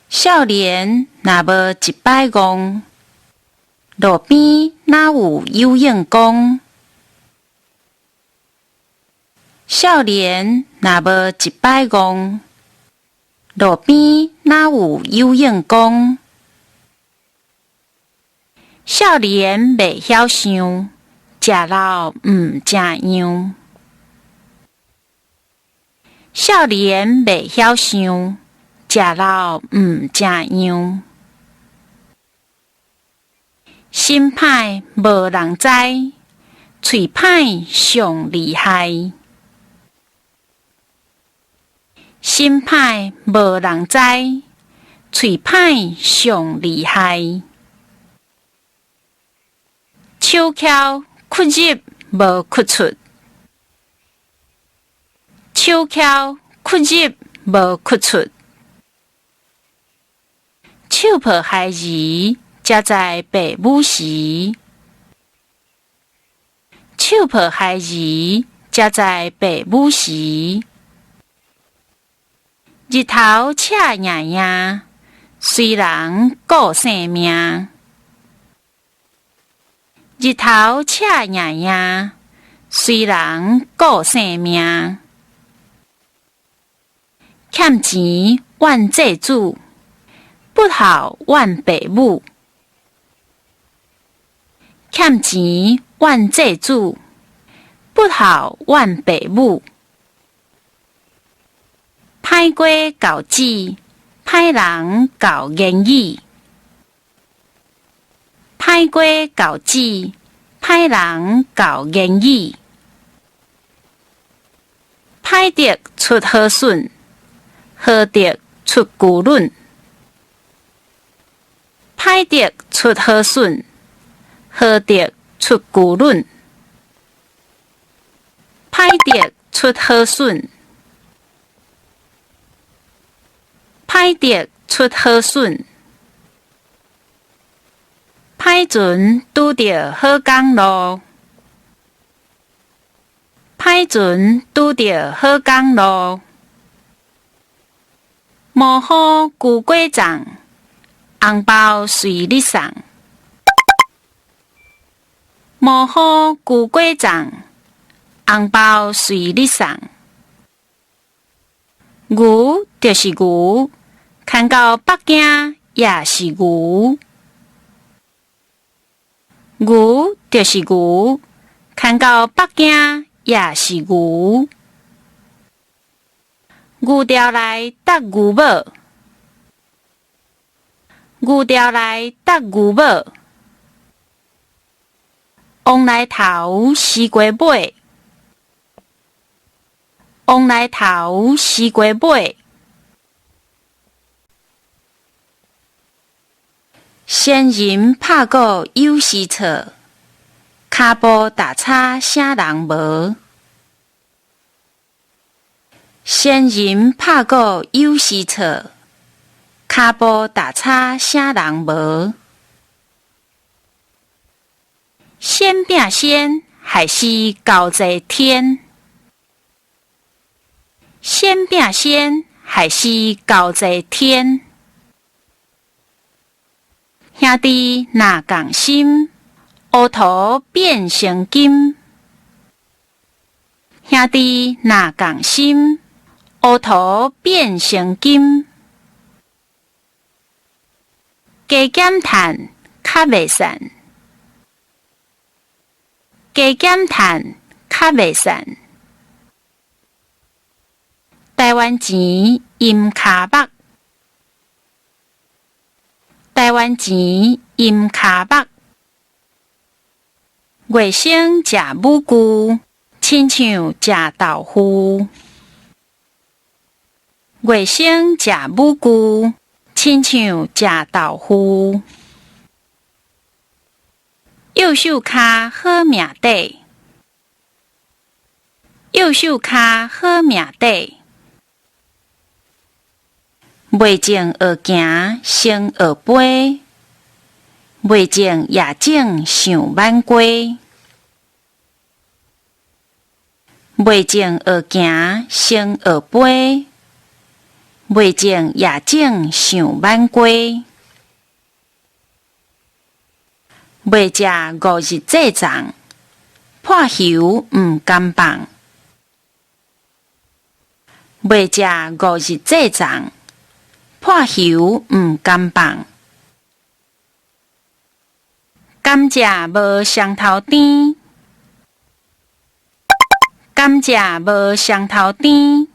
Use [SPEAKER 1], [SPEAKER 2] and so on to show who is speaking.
[SPEAKER 1] 少年若無一擺戇，路邊哪有有影公？少年若無一擺戇，路邊哪有有影公？少年袂曉想，食老毋成樣。少年袂曉想，食老毋成樣。心歹無人知，喙歹上厲害。心歹無人知，喙歹上厲害。手蹺屈入無屈出，手蹺屈入無屈出。手抱孩兒，才知爸母時。手抱孩兒，才知爸母時。日頭赤炎炎，隨人顧性命。日頭赤炎炎，隨人顧性命。欠錢怨債主，不孝怨爸母。欠錢怨債主，不孝怨爸母。歹瓜厚籽，歹人厚言語。歹瓜厚籽，歹人厚言語。歹竹出好筍，好竹出龜卵。歹竹出好筍，好竹出龜卵。歹竹出好筍，歹竹出好筍。歹船拄著好港路，歹船拄著好港路。無雨龜粿粽，紅包隨你送。無雨龜粿粽，紅包隨你送。牛就是牛，牽到北京也是牛。牛就是牛，牽到北京也是牛。牛牢內搭牛母，牛牢內搭牛母。王來頭，西瓜尾，王來頭，西瓜尾。仙人拍鼓有時錯，跤步踏差啥人無？仙人拍鼓有時錯，跤步踏差啥人無？先餅先，害死猴濟天。先餅先，害死猴濟天。兄弟若仝心，烏塗變成金。兄弟若仝心，烏塗變成金。加減趁較袂散，加減趁較袂散。台灣錢陰跤目，台灣錢陰跤目。月生食母龜，親像食豆腐。月生食母龜，親像食豆腐。右手跤好命短，右手跤好命短。袂種學行，先學飛；袂種也種想挽瓜。袂種學行，先學飛；袂種夜種想挽瓜，袂食五日祭粽，破油毋甘放。袂食五日祭粽，破油毋甘放。甘蔗無雙頭甜，甘蔗無雙頭甜。